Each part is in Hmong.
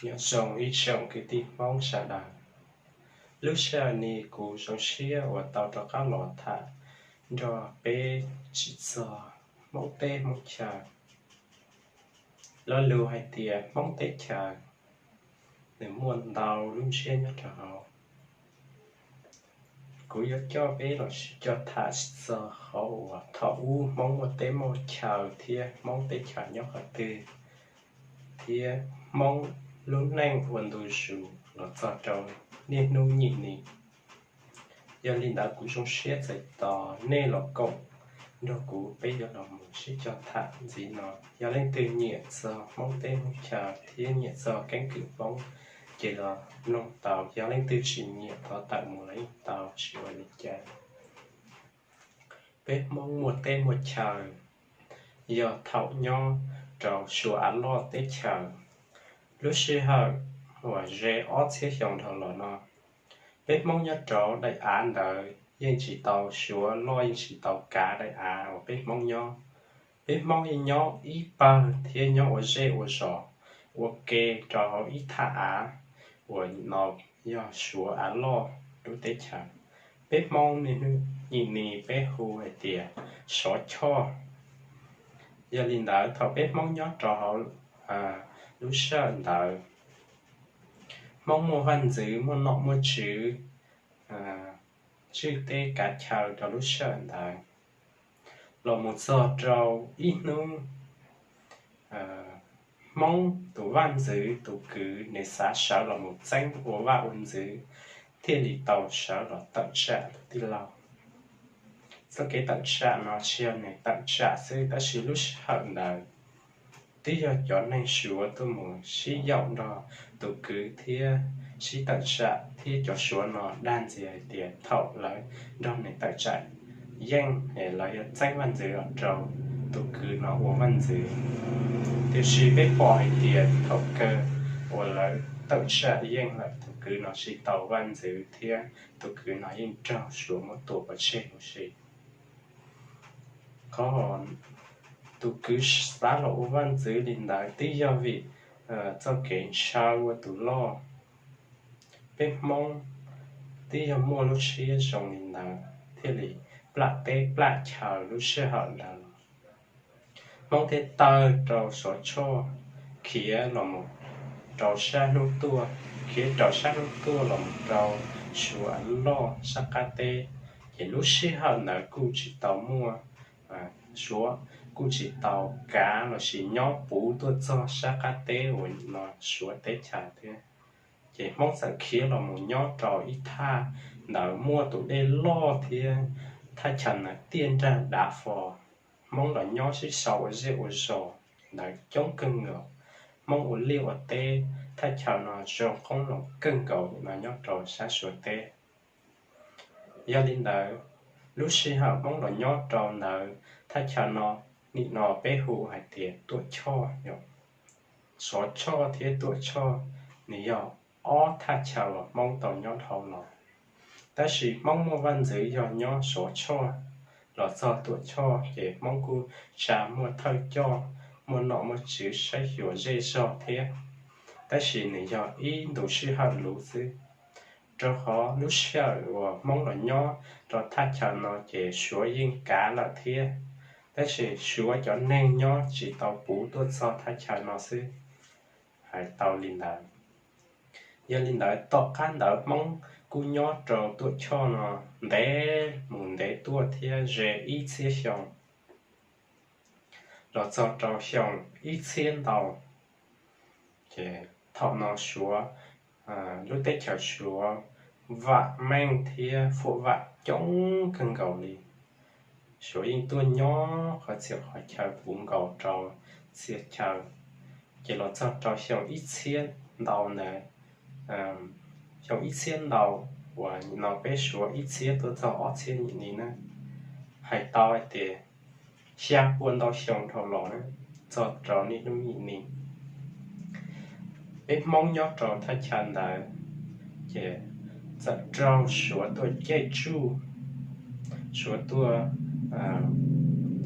Nyob zoo ib tsoom kwv tij Hmoob sawv daws. Lub sij hawm no kuv zoo siab uas tau rov qab los tham nrog peb tsim txog Hmoob teb Hmoob chaw. Lo lus hais tias Hmoob teb chaws, nws muaj ntau lub ntsiab nyob rau hauv. Kuv yuav coj peb los sib cog tham txog qhov uas thaum ub Hmoob muaj teb muaj chaw thiab Hmoob teb chaws nyob qhov twg, thiab Hmoob lub neej ua ntu zus los txog rau niaj hnub nim no. Yog li ntawd kuv zoo siab txais tos nej los koom nrog kuv peb yuav los mus sib cog tham ntxiv no. Yog leej twg nyiam txog Hmoob teb Hmoob chaw thiab nyiam txog keeb kwm Hmoob, ces los mloog tau. Yog leej twg tsis nyiam thov tawm mus los yeej tau, tsis ua li cas. Peb Hmoob muaj teb muaj chaw yog thaum nyob rau Suav av loj teb chaws. Lub sij hawm uas ze ob txhiab xyoo dhau los no, peb Hmoob nyob rau daim av ntawd yeej tsis tau, Suav loj yeej tsis tau kav daim av uas peb Hmoob nyob. Peb Hmoob yeej nyob ib pawg thiab nyob ua zej ua zos, ua ke rau hauv ib thaj av uas no yog Suav av loj lub teb chaws. Peb Hmoob niaj hnub nim no peb hu hais tias Suav choj. Yog li ntawd thaum peb Hmoob nyob rau hauv lub sij hawm ntawd, Hmoob muaj vaj ntxwv, muaj nom muaj tswv, tswj teb kav chaw rau lub sij hawm ntawd. Los mus txog rau ib hnub, Hmoob tus vaj ntxwv tus kwv nws xav sawv los mus txeeb ua vaj ua ntxwv, thiaj li tau sawv los tawm tsam tus tij laug. Txoj kev tawm tsam no tsis yog nws tawm tsam xwb, tab sis lub sij hawm ntawd twb yog cov neeg Suav tuaj mus sib yaum nrog tus kwv thiab sib tawm tsam, thiab cov Suav no dag ntxias hais tias thaum lawv nrog nws tawm tsam yeej, lawv yuav txeeb vaj ntxwv los rau tus kwv no ua vaj ntxwv. Tiam sis peb pom hais tias thaum kawg uas lawv tawm tsam yeej lawm, tus kwv no tsis tau vaj ntxwv thiab tus kwv no yeej raug Suav muab tua pov tseg huv si. Qhov tus kwv xav los ua vaj ntxwv li ntawd twb yog vim txoj kev ntshaw ua tus loj. Peb Hmoob twb yog muaj lub siab zoo li ntawd thiaj li plam teb plam chaw lub sij hawm ntawd los. Hmoob thiaj tawg rau Suav choj, khiav los mus rau sab hnub tuaj, khiav rau sab hnub tuaj los mus rau Suav loj sab qab teb. Ces lub sij hawm ntawd kuj tsis tau muaj, Suav kuj tsis tau kav los sis nyob puv tuaj txog sab qab teb uas no Suav teb chaws thiab. Ces Hmoob txawm khiav los mus nyob rau ib thaj ntawd muaj tus dej loj thiab thaj chaw ntawd tiaj nrag dav fo. Hmoob los nyob sib sau ua zej ua zos ntawd coob kawg nkaus. Hmoob ua liaj ua teb thaj chaw no zoo qoob loo kawg nkaus no nyob rau sab Suav teb. Yog li ntawd, lub sij hawm Hmoob los nyob rau ntawd thaj chaw no, nim no peb hu hais tias Tuam Choj yom. Suav Choj thiab Tuam Choj nws yog ob thaj chaw uas Hmoob tau nyob dhau los. Tab sis Hmoob muaj vaj ntxwv yog nyob Suav Choj los txog Tuam Choj ces Hmoob kuj tsa muaj thawj coj, muaj nom muaj tswv saib xyuas zej zog thiab. Tab sis nws yog ib ntu sij hawm luv xwb, rau qhov lub sij hawm uas Hmoob los nyob rau thaj chaw no ces Suav yeej kav lawm thiab, tab sis Suav cov neeg nyob tsis tau puv tuaj txog thaj chaw no xwb, hais tau li ntawd. Yog li ntawd tom qab ntawd Hmoob kuj nyob rau Tuam Choj no ntev mus ntev tuaj thiab ze ib txhiab xyoo, los txog rau xyoo ib txhiab ntau. Ces thaum no Suav, lub teb chaws Suav vam meej thiab fuam vam coob kawg nkaus li. Suav yeej tuaj nyob qhov txhia qhov chaw puv nkaus rau txhia chaw. Ces los txog rau xyoo ib txhiab ntau ntawd, xyoo ib txhiab ntau uas no peb Suav ib txhiab tuaj txog ob txhiab nim no na, hais tau hais tias xya pua ntau xyoo dhau los na, txog rau niaj hnub nim no, peb Hmoob nyob rau thaj chaw ntawd ces txawm raug Suav tuaj caij tsuj, Suav tuaj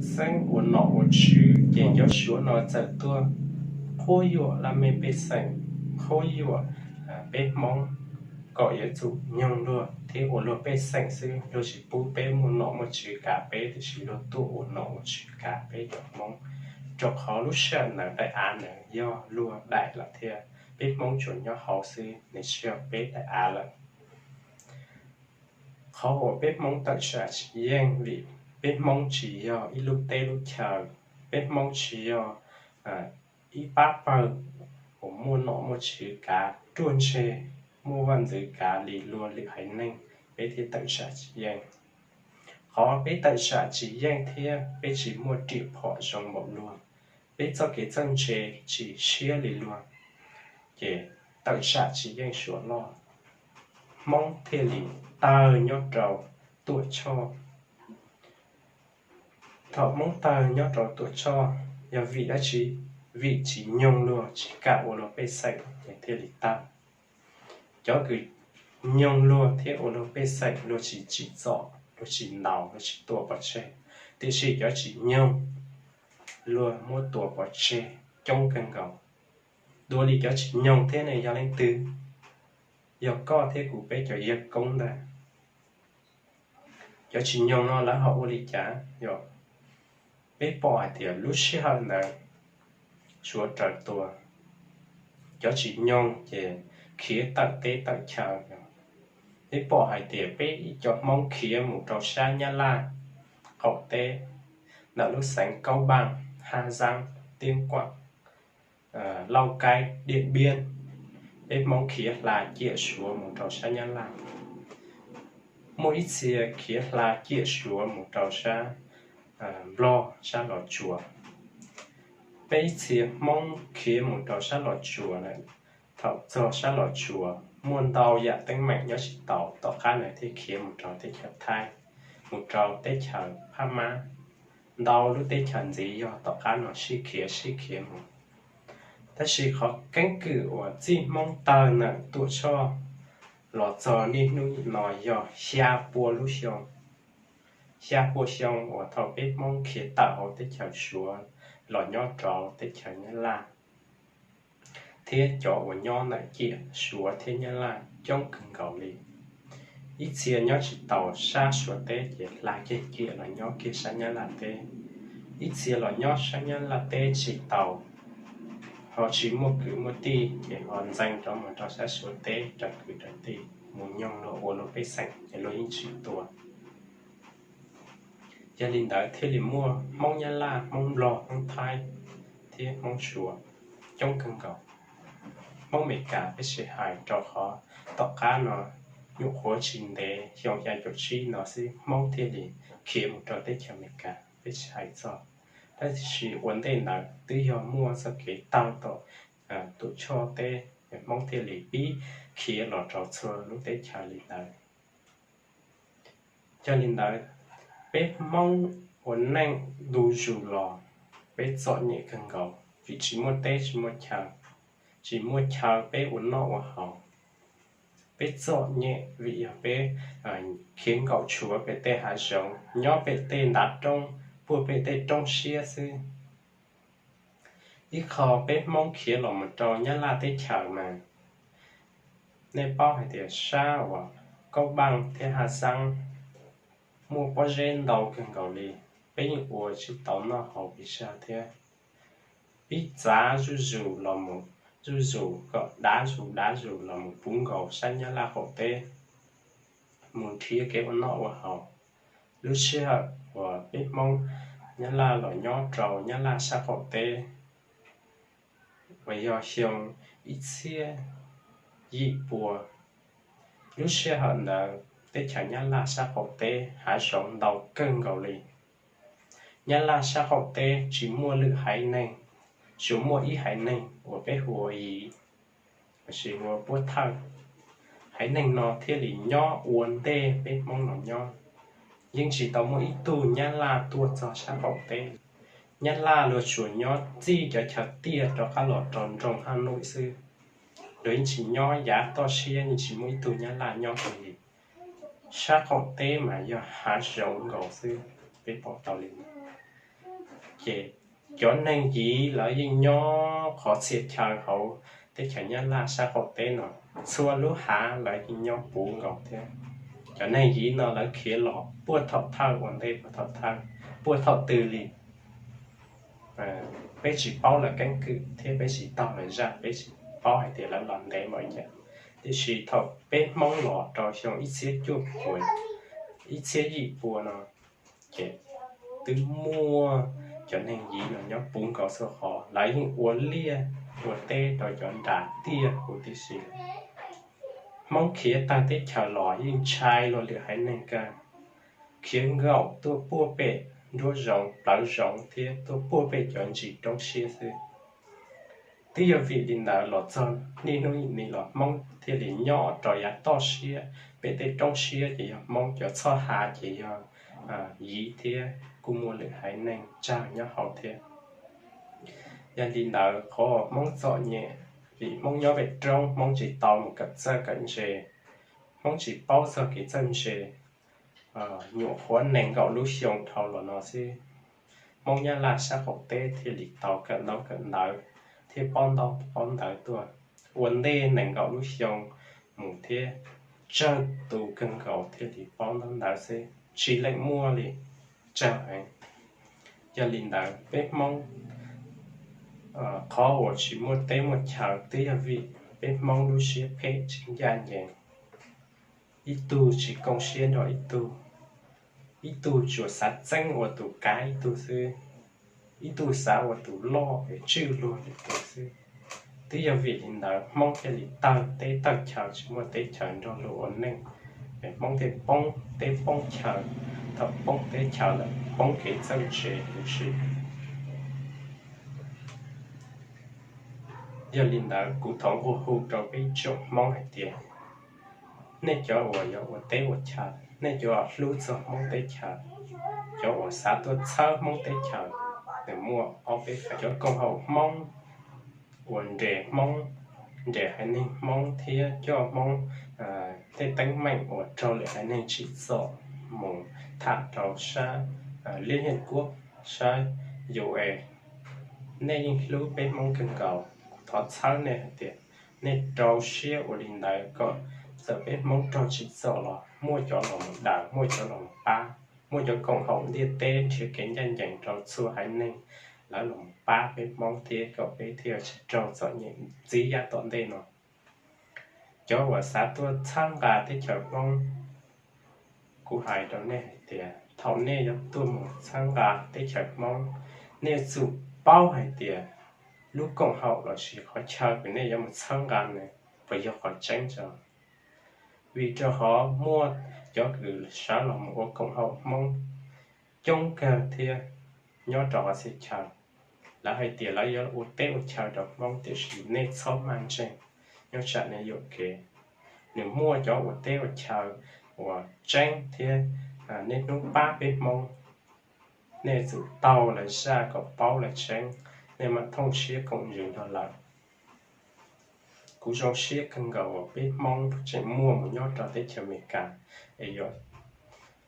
txeeb ua nom ua tswv, ces cov Suav no txawm tuaj qhuab yuam laj mej pej xeem, Qhuab yuam peb Hmoob kom yuav tsum nyoog luag thiab ua luag pej xeem xwb, luag tsis pub peb muaj nom muaj tswv kav peb, tiam sis luag tuaj ua nom ua tswv kav peb cov Hmoob, rau qhov lub sij hawm ntawd daim av ntawd yog luag daim lawm thiab peb Hmoob tsuas nyob hauv xwb, nws tsis yog peb daim av lawm. Qhov uas peb Hmoob tawm tsam tsis yeej vim peb Hmoob tsis yog ib lub teb lub chaw, peb Hmoob tsis yog ib pab pawg uas muaj nom muaj tswv kav ruaj ntseg, muaj vaj ntxwv kav li luag lwm haiv neeg, peb thiaj tawm tsam tsis yeej. Qhov peb tawm tsam tsis yeej thiab peb tsis muaj riam phom zoo npaum luag, peb txoj kev txawj ntse tsis siab li luag, ces tawm tsam tsis yeej Suav loj, Hmoob thiaj li tawg nyob rau Tuam Tshoj. Thaum Hmoob tawg nyob rau Tuam Tshoj yog vim dab tsi? Vim tsis nyoog luag, tsis kam ua luag pej xeem ces thiaj li tawg. Cov kws nyoog luag thiab ua luag pej xeem luag tsis tsim txom, luag tsis ntaus, luag tsis tua pov tseg, tiam sis cov tsis nyoog luag muab tua pov tseg coob kawg nkaus. Dua li cov tsis nyoog thiab ne yog leej twg? Yog koj thiab kuv peb cov yawg koob ntag. Cov tsis nyoog no lawv ho ua li cas? Yog peb pom hais tias lub sij hawm ntawd Suav raws tua, cov tsis nyoog ces khiav tawm teb tawm chaw. Peb pom hais tias peb ib co Hmoob khiav mus rau sab Nyab Laj qaum teb, ntawm lub xeev Kaub Npaaj, Haj Zaab, Tiab Kuam, Lauj Kaib, Diaj Npiab, peb Hmoob khiav hla ciam Suav mus rau sab Nyab Laj. Muaj ib txhia khiav hla ciam Suav mus rau sab Nplog sab Los Tsuas. Peb ib txhia Hmoob khiav mus rau sab Los Tsuas lawm. Thaum txog sab Los Tsuas muaj ntau yam teeb meem nyob tsis taus, tom qab ntawd thiaj khiav mus rau teb chaws Thaib, mus rau teb chaws Phab Mab. Ntau lub teb chaws ntxiv yog tom qab no sib khiav sib khiav mus. Tab sis qhov keeb kwm uas txij Hmoob tawg ntawm Tuam Tshoj los txog niaj hnub no yog xya pua lub xyoo. Xya pua xyoo uas thaum peb Hmoob khiav tawm hauv teb chaws Suav los nyob rau teb chaws Nyab Laj, thiab cov uas nyob ntawm ciam Suav thiab Nyab Laj coob kawg nkaus li. Ib txhia nyob tsis taus sab Suav teb ces hla kiag ciam los nyob kiag sab Nyab Laj teb. Ib txhia los nyob sab Nyab Laj teb tsis taus, ho tsis muaj kwv muaj tij ces ho ntxeev rov mus rau sab Suav teb raws kwv raws tij, mus nyoog luag ua luag pej xeem ces luag yeej tsis tua. Yog li ntawd thiaj li muaj Hmoob Nyab Laj, Hmoob Nplog, Hmoob Thaib thiab Hmoob Suav coob kawg nkaus. Hmoob Amelikas peb tsis hais, rau qhov tom qab no nyuam qhuav tsis ntev xyoo xya caum tsib no xwb Hmoob thiaj li khiav mus rau teb chaws Amelikas, peb tsis hais txog. Tab sis ua ntej ntawd twb yog muaj txoj kev tawg tom Tuam Tshoj teb, Hmoob thiaj li pib khiav los rau txhua lub teb chaws li ntawd. Yog li ntawd, peb Hmoob ua neej ntu zus los peb txom nyem kawg nkaus vim tsis muaj teb tsis muaj chaw, tsis muaj chaw peb ua noj ua haus. Peb txom nyem vim yog peb khiav nkaum tshuav pem tej hav zoov, nyob pem tej ntav roob, puag pem tej roob siab xwb. Ib qho peb Hmoob khiav los mus rau Nyab Laj teb chaws mas, nej paub hais tias sab uas Kaub Npaaj thiab Haj Zaab muaj pob zeb ntau kawg nkaus li, peb yeej ua tsis tau noj haus pes tsawg thiab. Pib txav zuj zus los mus, zuj zus kom dav zus dav zus los mus puv nkaus sab Nyab Laj qaum teb, mus nrhiav kev ua noj ua haus. Lub sij hawm uas peb Hmoob Nyab Laj los nyob rau Nyab Laj sab qaum teb uas yog xyoo ib txhiab yim pua, lub sij hawm ntawd teb chaws Nyab Laj sab qaum teb hav zoov ntau kawg nkaus li. Nyab Laj sab qaum teb tsis muaj lwm haiv neeg, tsuas muaj ib haiv neeg uas peb hu ua Yiv, lossis hu ua Puab Thawj. Haiv neeg no thiaj li nyob ua ntej peb Hmoob no nyob. Yeej tsis tau muaj ib tug Nyab Laj tuaj txog sab qaum teb. Nyab Laj luag tsuas nyob txij cov chaw tiaj rov qab los rau nroog Haj Nuj xwb. Luag yeej tsis nyob yav toj siab, yeej tsis muaj ib tug Nyab Laj nyob li. Sab qaum teb mas yog hav zoov nkaus xwb, peb pom tau li no. Ces cov neeg Yiv lawv yeej nyob qhov txhia chaw hauv teb chaws Nyab Laj sab qaum teb no, txhua lub hav lawv yeej nyob puv nkaus thiab. Cov neeg Yiv no lawv khiav los puag thaum thawj ua ntej puag thaum thawj, puag thaum twg li. Peb tsis paub lawv keeb kwm thiab peb tsis taug lawv zaj, peb tsis paub hais tias lawv los ntev npaum cas. Tiam sis thaum peb Hmoob los rau xyoo ib txhiab cuaj puas, ib txhiab yim pua no, ces twb muaj cov neeg Yiv no nyob puv nkaus txhua qhov, lawv yeej ua liaj ua teb rau cov nram tiaj huv tib si. Hmoob khiav tag teb chaws los yeej ntshai luag lwm haiv neeg kawg, khiav nkaum tuaj puag pem nruab zoov plawv zoov thiab tuaj puag pem cov ntsis roob siab xwb. Twb yog vim li ntawd los txog niaj hnub nim no los Hmoob thiaj li nyob rau yav toj siab, pem tej roob siab ces yog Hmoob, cov txhoj hav ces yog Yiv thiab kuj muaj lwm haiv neeg tsawg nyob hauv thiab. Yog li ntawd qhov Hmoob txom nyem, vim Hmoob nyob pem roob, Hmoob tsis tau mus kawm txawj kawm ntse, Hmoob tsis paub txog kev txawj ntse. Nyuam qhuav nees nkaum lub xyoo dhau los no xwb, Hmoob Nyab Laj sab qaum teb thiaj li tau kawm ntaub kawm ntawv thiab paub ntaub paub ntawv tuaj. Ua ntej nees nkaum lub xyoo mus thiab tsawg tus kawg nkaus thiaj li paub ntaub ntawv xwb, tsis leej muaj li, tsawg heev. Yog li ntawd peb Hmoob qhov uas tsis muaj teb muaj chaw twb yog vim peb Hmoob lub siab phem tsis ncaj ncees, ib tug tsis koom siab nrog ib tug, ib tug tsuas xav txeeb ua tus kav ib tug xwb, ib tug xav ua tus loj es tswj luag lwm tus xwb. Twb yog vim li ntawd Hmoob thiaj li tawg teb tawg chaw tsis muaj teb chaws nrog luag ua neej, es Hmoob thiaj poob teb poob chaw. Thaum poob teb chaw lawm poob kev txawj ntse huv si. Yog li ntawd kuv thov nqua hu rau peb tsoom Hmoob hais tias nej cov uas yog ua teb ua chaw, nej cov uas hlub txog Hmoob teb chaws, cov uas xav tuaj txhawb Hmoob teb chaws, nws muaj ob peb feem. Cov koom haum Hmoob uas nres Hmoob, nres haiv neeg Hmoob thiab coj Hmoob tej teeb meem uas raug lwm haiv neeg tsim txom mus tham rau sab Liab Hiaj Kuab, sab U N, nej yeej hlub peb Hmoob kawg nkaus. Kuv thov txhawb nej hais tias nej rau siab ua li ntawd kom txawm peb Hmoob raug tsim txom los muaj cov los mus daws, muaj cov los mus pab, muaj cov koom haum ntiaj teb nrhiav kev ncaj ncees rau txhua haiv neeg, lawv los mus pab peb Hmoob thiab kom peb thiaj tsis raug txom nyem ntxiv yav tom ntej no. Cov uas xav tuaj txhawb nqa teb chaws Hmoob, kuv hais rau nej hais tias thaum nej yuav tuaj mus txhawb nqa teb chaws Hmoob, nej yuav tsum paub hais tias lub koom haum lossis qhov chaw uas nej yuav mus txhawb nqa ne puas yog qhov tseeb tso. Vim rau qhov muaj cov kws sawv los mus ua koom haum Hmoob coob kawg thiab nyob rau qhov txhia chaw. Lawv hais tias lawv yuav ua teb ua chaw rau Hmoob tiam sis nej txhob maj ntseeg, nyob tsam nej yuam kev. Nws muaj cov ua teb ua chaw uas tseeb thiab niaj hnub pab peb Hmoob. Nej yuav tsum taug lawv zaj kom paub lawv tseeb, nej mam thooj siab koom ntsws nrog lawv. Kuv zoo siab kawg nkaus uas peb Hmoob tseem muaj mus nyob rau teb chaws Amelikas es yuav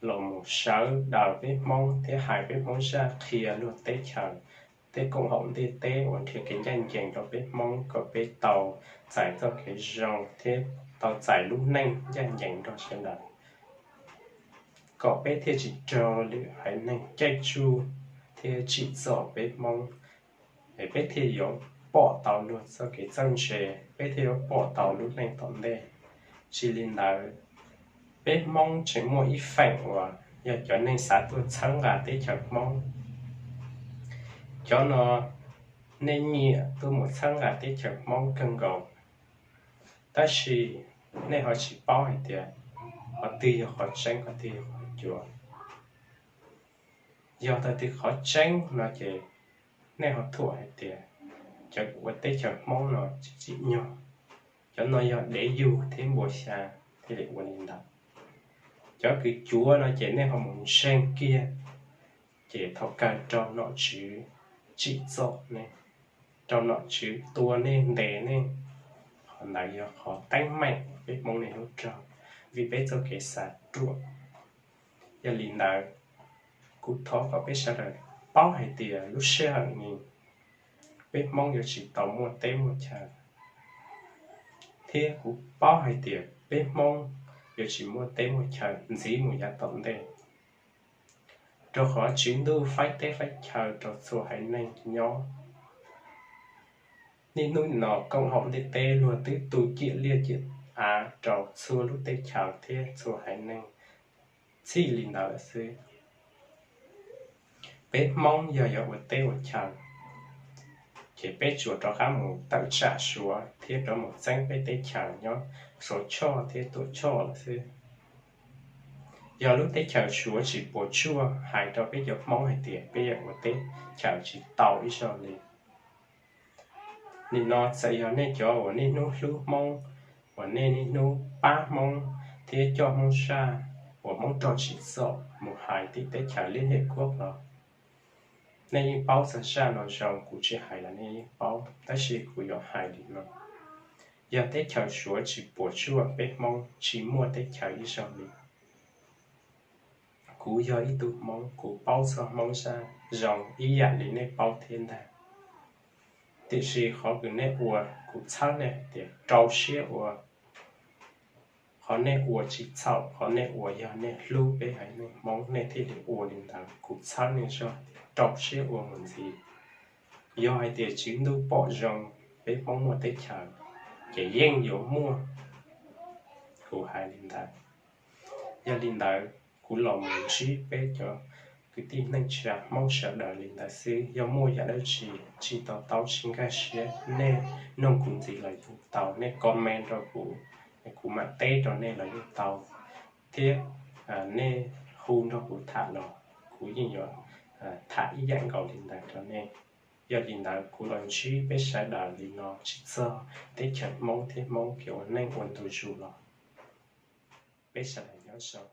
los mus sawv daws peb Hmoob thiab hais peb Hmoob zaj qhia luag teb chaws, tej koom haum ntiaj teb uas nrhiav kev ncaj ncees rau peb Hmoob kom peb tau txais txoj kev zoo thiab tau txais lub neej ncaj ncees nrog sawv daws, kom peb thiaj tsis raug lwm haiv neeg caij tsuj thiab tsim txom peb Hmoob, es peb thiaj yuav pom tau luag txoj kev txawj ntse, peb thiaj yuav pom tau lub neej tom ntej. Tsis li ntawd, peb Hmoob tseem muaj ib feem uas yog cov neeg xav tuaj txhawb nqa teb chaws Hmoob. Cov no nej nyiam tuaj mus txhawb nqa teb chaws Hmoob kawg nkaus, tab sis nej ho tsis paub hais tias qhov twg yog qhov tseeb, qhov twg yog qhov cuav. Yog tau tias qhov tseeb no ces nej ho thuam hais tias cov ua teb chaws Hmoob no tsis tsim nyog, cov no yog dev yug thiab npua xya thiaj li ua li ntawd. Cov kws cuav no ces nej ho mus ntseeg kiag, ces thaum kawg raug nom tswv tsim txom nej, raug nom tswv tua nej ntes nej. Qhov ntawd yog qhov teeb meem peb Hmoob niaj hnub raug vim peb txoj kev xav ruam. Yog li ntawd, kuv thov kom peb sawv daws paub hais tias lub sij hawm no peb Hmoob yuav tsis tau muaj teb muaj chaw. Thiab kuv paub hais tias peb Hmoob yuav tsis muaj teb muaj chaw ntxiv mus yav tom ntej, rau qhov Tswv Ntuj faib teb faib chaw rau txhua haiv neeg nyob. Niaj hnub no koom haum ntiaj teb luag twb tu ciam liaj ciam av rau txhua lub teb chaws thiab txhua haiv neeg txhij li ntawd xwb. Peb Hmoob yog yuav ua teb ua chaw, ces peb tsuas rov qab mus tawm tsam Suav thiab rov mus txeeb peb teb chaws nyob Suav Tshoj thiab Tuam Tshoj lawm xwb. Yog lub teb chaws Suav tsis puas tsuaj hais rau peb cov Hmoob hais tias peb yuav ua teb chaws tsis tau ib zaug li. Nim no txawm yog nej cov uas niaj hnub hlub Hmoob, uas nej niaj hnub pab Hmoob thiab coj Hmoob zaj, uas Hmoob raug tsim txom mus hais tim teb chaws Liab Hiam Kuab los, nej yeej paub txog zaj no zoo, kuv tsis hais los nej yeej paub, tab sis kuv yuav hais li no. Yog teb chaws Suav tsis puas tsuaj peb Hmoob, tsis muaj teb chaws ib zaug li. Kuv yog ib tug Hmoob, kuv paub txog Hmoob zaj zoo ib yam li nej paub thiab ntag. Tiam sis qhov uas nej ua, kuv txhawb nej tias rau siab ua. Qhov nej ua tsis txhaum, qhov nej ua yog nej hlub peb haiv neeg Hmoob nej thiaj li ua li ntawd, kuv txhawb nej zog rau siab ua mus ntxiv. Yog hais tias Tswv Ntuj pom zoo peb Hmoob muaj teb chaws, ces yeej yuav muaj. Kuv hais li ntawd. Yog li ntawd, kuv los mus ntsib peb cov kwv tij neej tsa Hmoob sawv daws li ntawd xwb. Yog muaj yam dab tsi tsis to taub tsis nkag siab, nej nug kuv ntxiv los yeej tau, nej comment rau kuv, kuv mam teb rau nej los yeej tau, thiab nej hu nrog kuv tham los kuv yeej yuav tham ib yam nkaus li ntawd rau nej. Yog li ntawd, kuv los ntsib peb sawv daws li no tsis txog teb chaws Hmoob thiab Hmoob kev ua neej ua ntu zus los. Peb sawv daws nyob zoo.